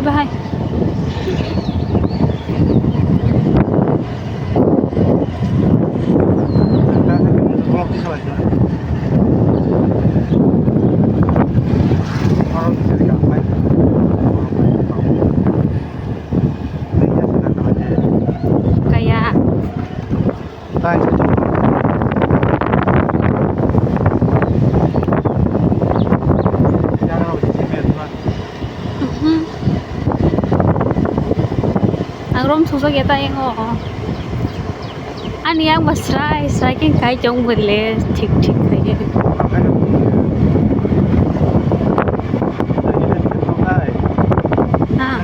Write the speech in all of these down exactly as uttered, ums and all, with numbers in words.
Bahai. Kaya. Mhm. Ang rom sujak ya ta yang o. Ani yang ba srai srai khe kai chong bole thik thik khai. Ah.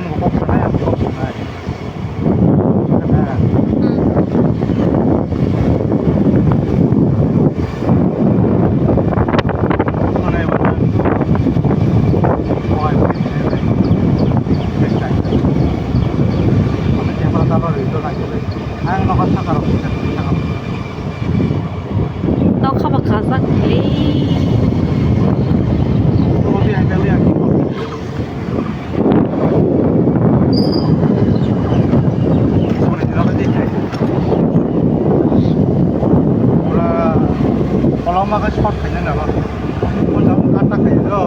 Nokha ba kajak le. Pura koloma khe short khaina nang. Pura kata khaina do.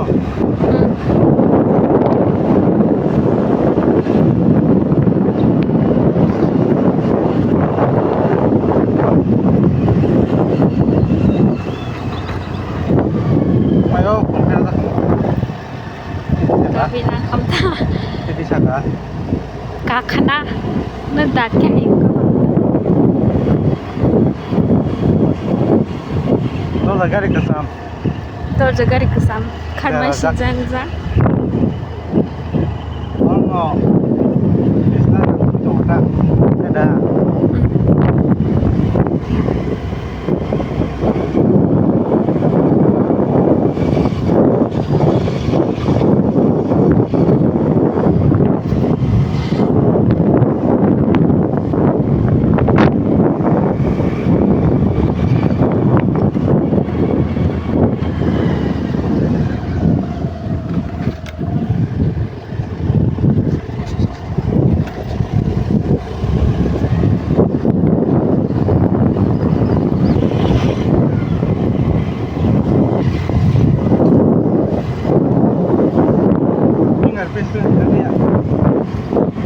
Ayo, kung kira da. Tini saka. Tini saka. Kakhana. Na dat kya hai ko. Dorja gari kwcham. Dorja gari kwcham. Kharmai si jang jang. Ono. Bisna tongo ta. Ada.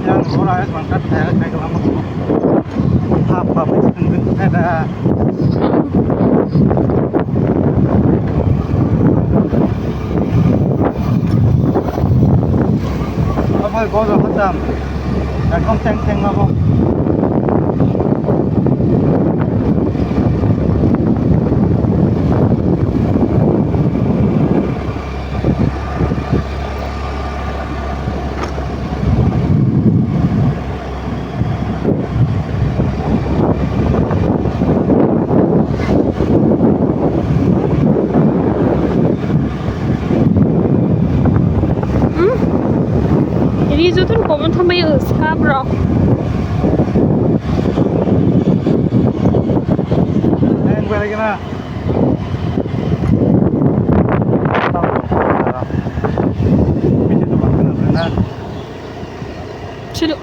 Yang ora es mangkat saya kai doang. Hap hap es tunggu ada. Apa gua dah hitam. Ekdom teng teng apa. Ini jotun komen thambai skap rok. Yang balik na. Chilo.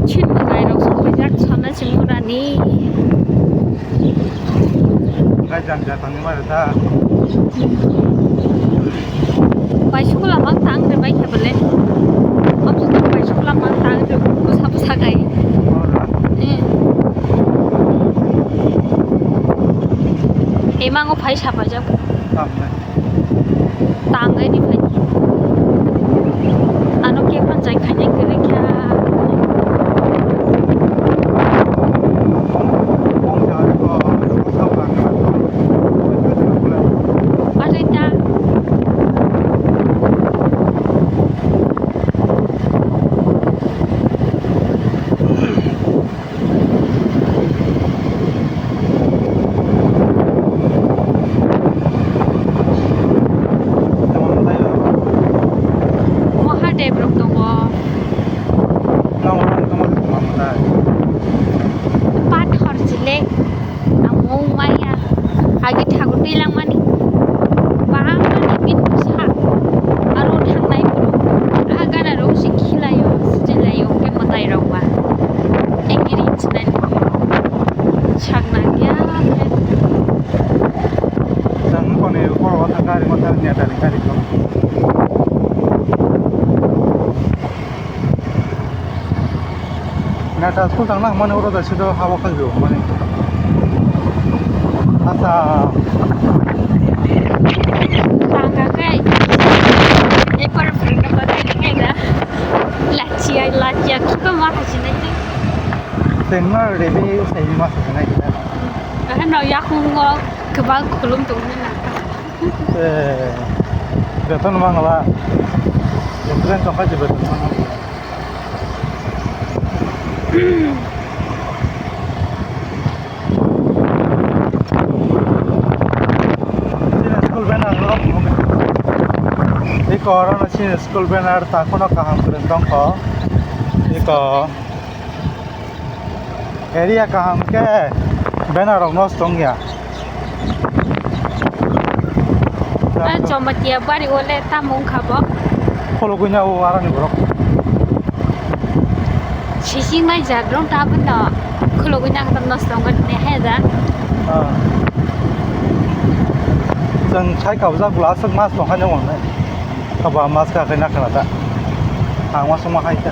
Chini mwtai rok songwijak sona chimurani. Bai sukla mang tang de bai khe bole. Obse to bai sukla mang tang de busa busa gai. Eh. Emango phai sapaijak. Tangai ni phai. Ano khe panchai khainai kwrwi kha. Achai ta. Gari ko. Nata school tang nang mani oro da sido hawa kang yo mani. Asa. Tangka kai. Ekor friend ko tadi kai da. Lachia, lachia, kiba ma hasinai. Sengma rebi sengma hasinai. Ano yakungo kebang kulum tungni nangka. Eh, beton mangala. Beton tongkha je beton mangala. Chini school banner rok. Iko oro no chini school banner ta kono kaham kwrwng tongkho. Iko. Area kaham khe banner rok nosto wngya. Ah, Chamatia bari o le tamo wngkha bo? Khulugwi na o aroni borok. Sising nai jat rong ta bwno khulugwi na khatam nosto wngkha ne he da. Ah. Chwng sai kabjak bwla aswk mas tong khaino wngnai. Kaba mas ka khaina khana da. Ang uansukma hai khe.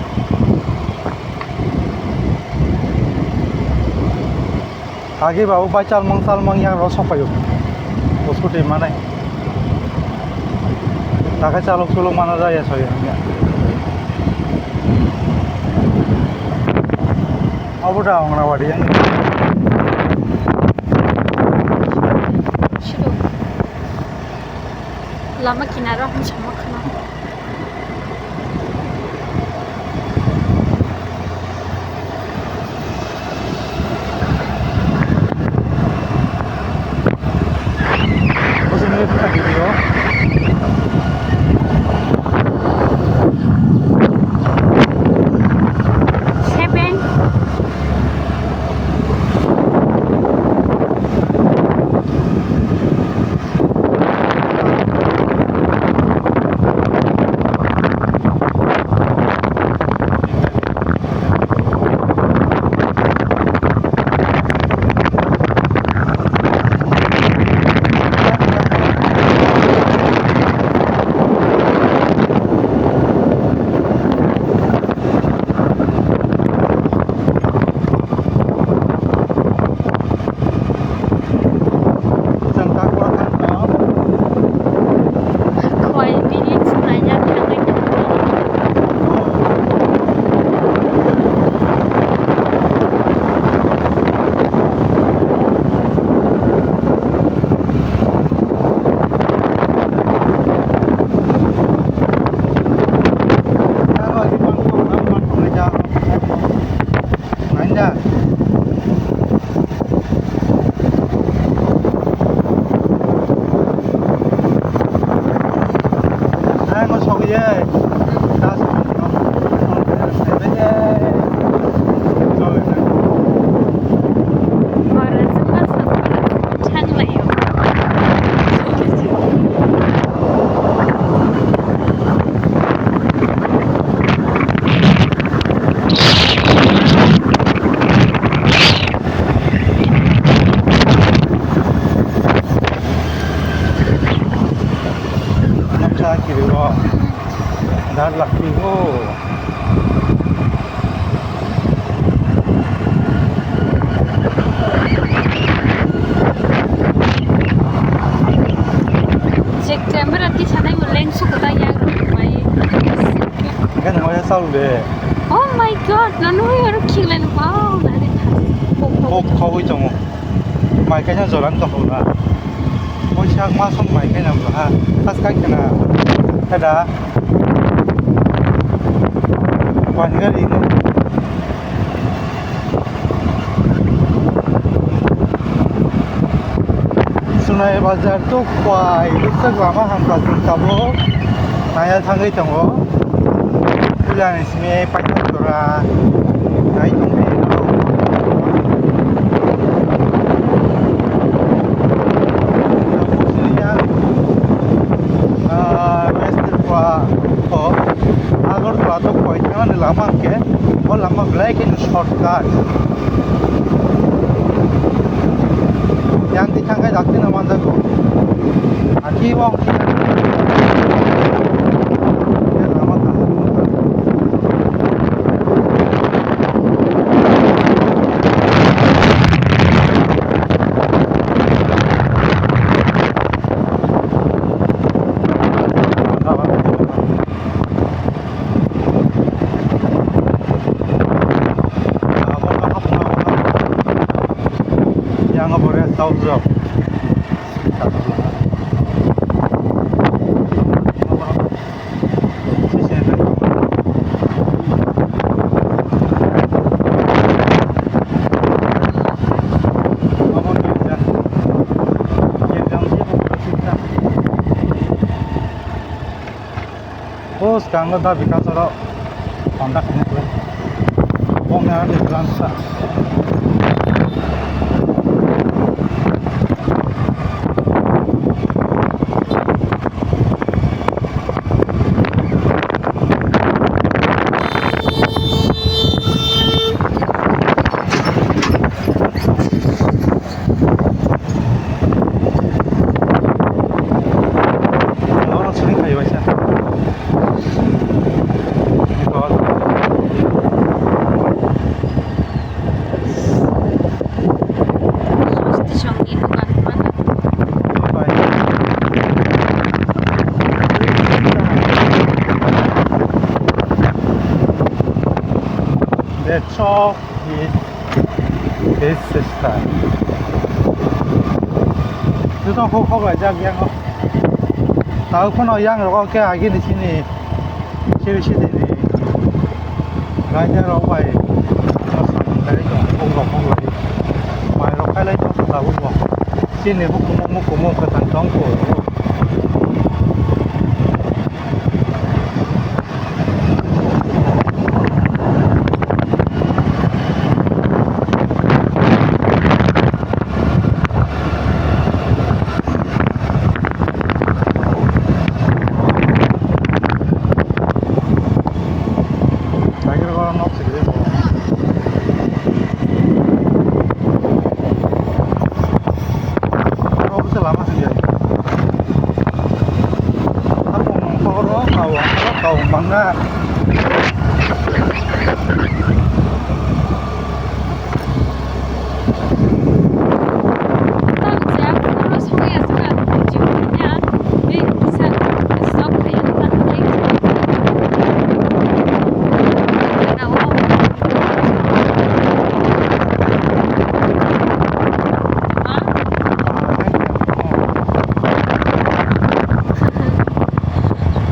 Agi babu bai chalmung chalmung yang ro sokpayo. Bo scooty manai. Takai chalok chulok mana jaya soyo. Abo da Anganwadi yang. Lama kinaro hwn sama khana. Seven. Noksa kiri o dar lakti o. Je camera tisanai bo lens sukuta yang rok bai. Gan hoya salu de. Oh my God, nanu aro khilai no wow, nare. Kok khogoi tongo. Mai kaisa joran tongkha na. Boisak masong mai kaina bwla ha. Khas kai khena. Heda. Bangari. Sunai bazar to kwai. Bisak lama hamka sung tabuk. Naya thangwi tongo. Pujani simi paithak jora nai tongwi rw. West Tripura to Agartala to koi thangmani lama hwnkhe o lama belai kheno shortcut. Yang twi thangkhe dakti no manjago. Aki wng O swkango da Bikash oro Honda khaina kwlai. Bongni ani plan sa. Oro sini khai waisa. Swasti songni dukan mana? That's all. Is, is sister. Joto hok hok laijak yang o. Tao phano yang rogo khe agini sini. Siri sini ni. Raida rok bai. Hok rok hok lai. Mai rok khai lai tong tabuk bo. Sini hukumu mukumu kwthang tong kho. Oro se lama se jai. Abo mangsa oro kau, oro kau mangna.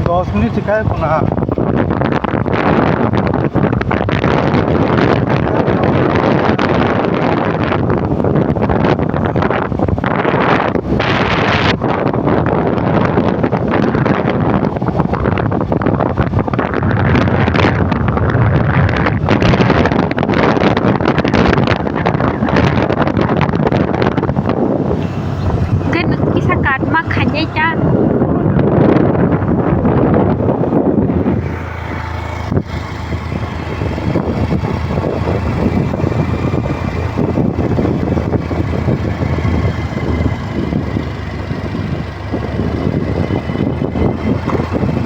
Dos minit se kai kuna. Kisa katma khainai ta.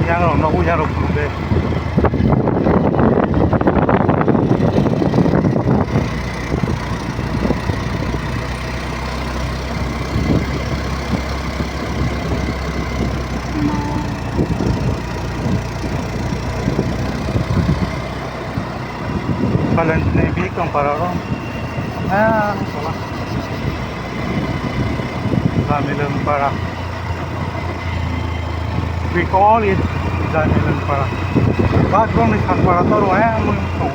Yang rok nogo, yang rok phuru be. Valentine bihik tong para oro. Ah, salah. Jamilung para. We call it Jamilung para. Bak bang ni sak para to ro, eh, mui tong.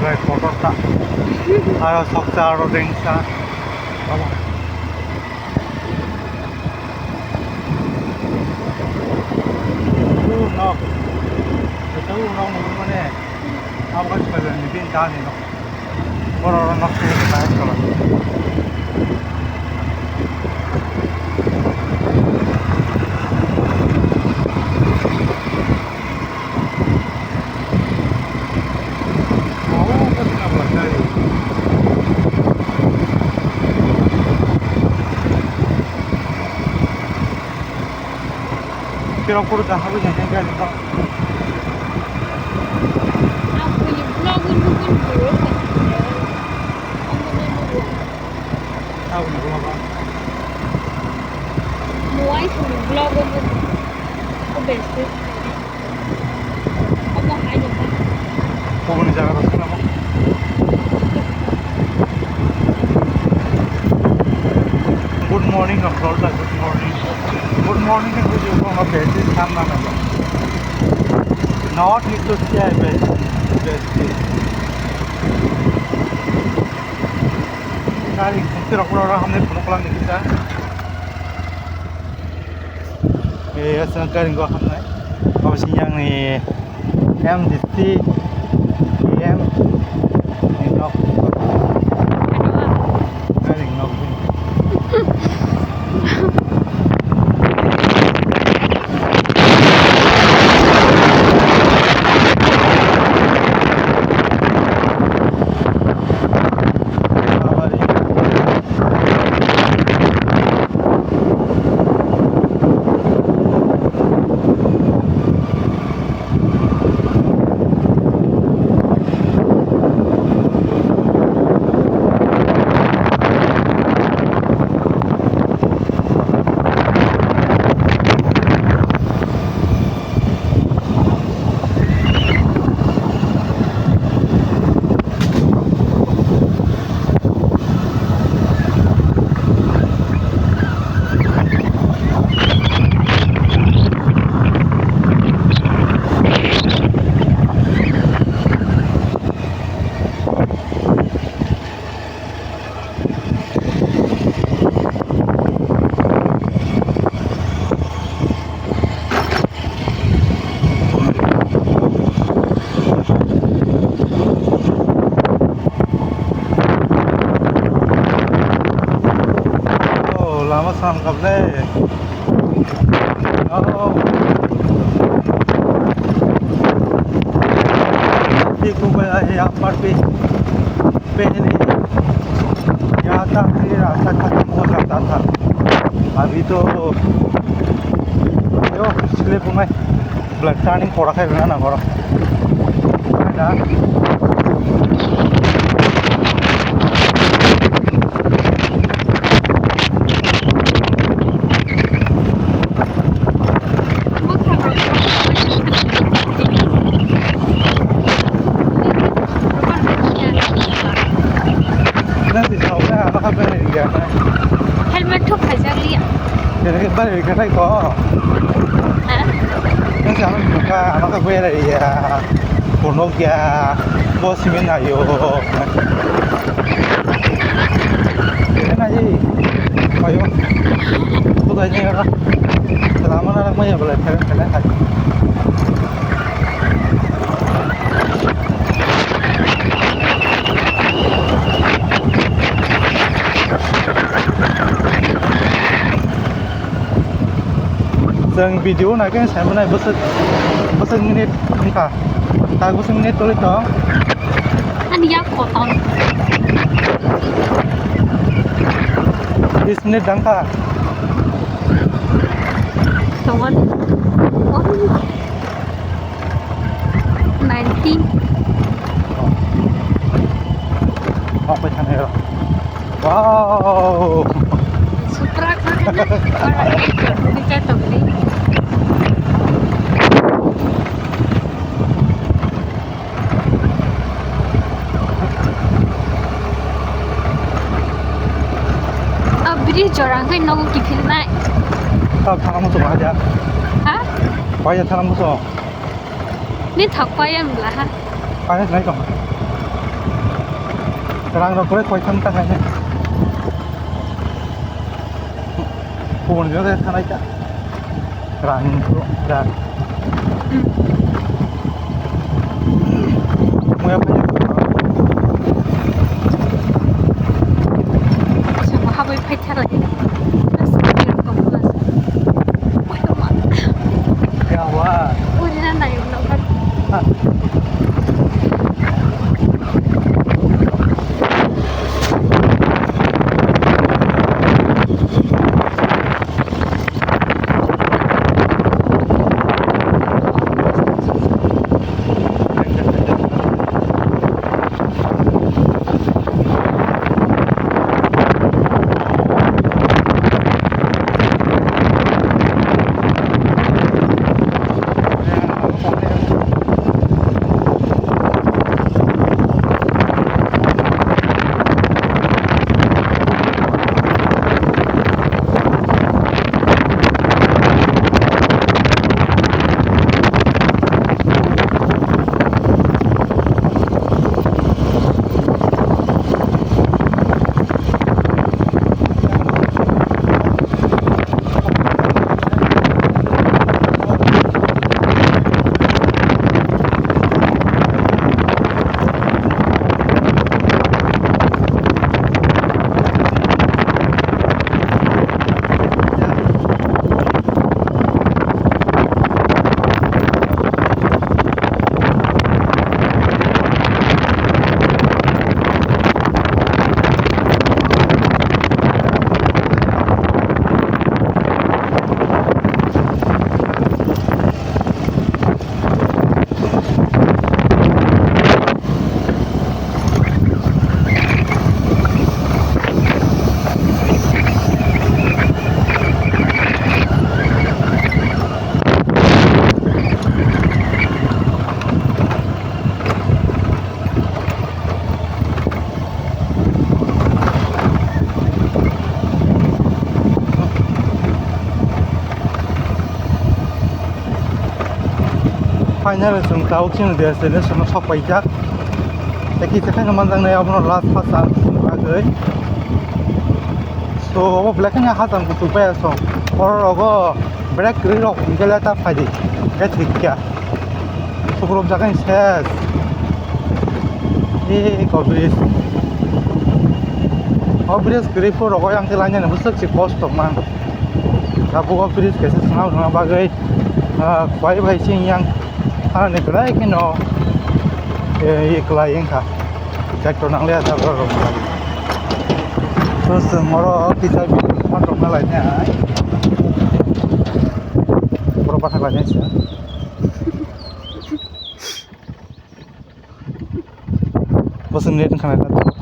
Rai kotor ta. Aro soksa aro dengsa. Abo. U nok. Ito u nok mane. Abo ka chikajani bin dani nok. Borok rok nok sini khe nai khe. Kira kuru dah habis dah kan. Aku ni vlog ni mungkin dulu. Aku ni vlog. Muai sini vlog ni. Aku best. Omo hai jaba. Omo ni jaga rok kheno. Good morning, Doctor. Good morning. Good morning, good morning. North East to Chai Bay. Gari, sirok oro hamne phunuk lang ni kita. Ni Aswk karing go hamnai. Abo sini yang ni M D C M ni nok. Karing nok. Oh, lama sangkap le. Oh. Di ko ba ya par pe. पहले यहाँ तक ये रास्ता खत्म हो जाता था। अभी तो यो, इसलिए तुम्हें ब्लड टर्निंग थोड़ा सा रहना ना करो। है ना? Nang di sao ka, ano ka bere ya. Helmet thok khaijak liya. Bere bere ka thai ko. Ha? Nang sa ano ka, ano ka bere ya. Kono kya? Bo simi na yo. Ena ji. Ayo. Ko dai ni ka. Lama na rak ma ya bela thai thai. Chwng video naikhe sai manai bwswk, bwswk minute wngkha. Tak bwswk minute tolwi tong. Ani yak kotor. Bis minute dangkha. Tongon. Ninety. Oh, pai thang hero. Wow. Supra ko na. Ora ekor ni cha tong ni. A bridge jorang hai nogo kiphilnai. Ta thang mo to ba ja. Ha? Pai thang mo to. Ni thak pai am la ha. Pai nai tong. Rang rok koi koi thang ta hai. Phone jo de thanai ta. Rang ko da. Moya phai. Sama haboi phai tharai. Yawa. Uri na nayo na. Finally, chwng tabuk chini destination o sok paijak. Tei kisa khe no manjaknai abono last hachal bagwi. So, obo belai kheno hachal kuchuk bai aswk. Oro rogo brake kwrwi rok hwnkhe le ta phaidi. Khe thik kha. Sukrupjak ani ses. Ee, ko bridge. O bridge kwrwi phuru rogo yang khe lainani bwswk se kosto man. Tabuk o bridge kaisa swnam rwna bagwi, ah, khwlai bai se yang ani belai kheno, eh, ye kwlai wngkha. Tractor nangliya tabuk rok. So, chwng oro kisa bini phone rok nalai nai. Borok bathak lai nai se. Bosong net wngkha na.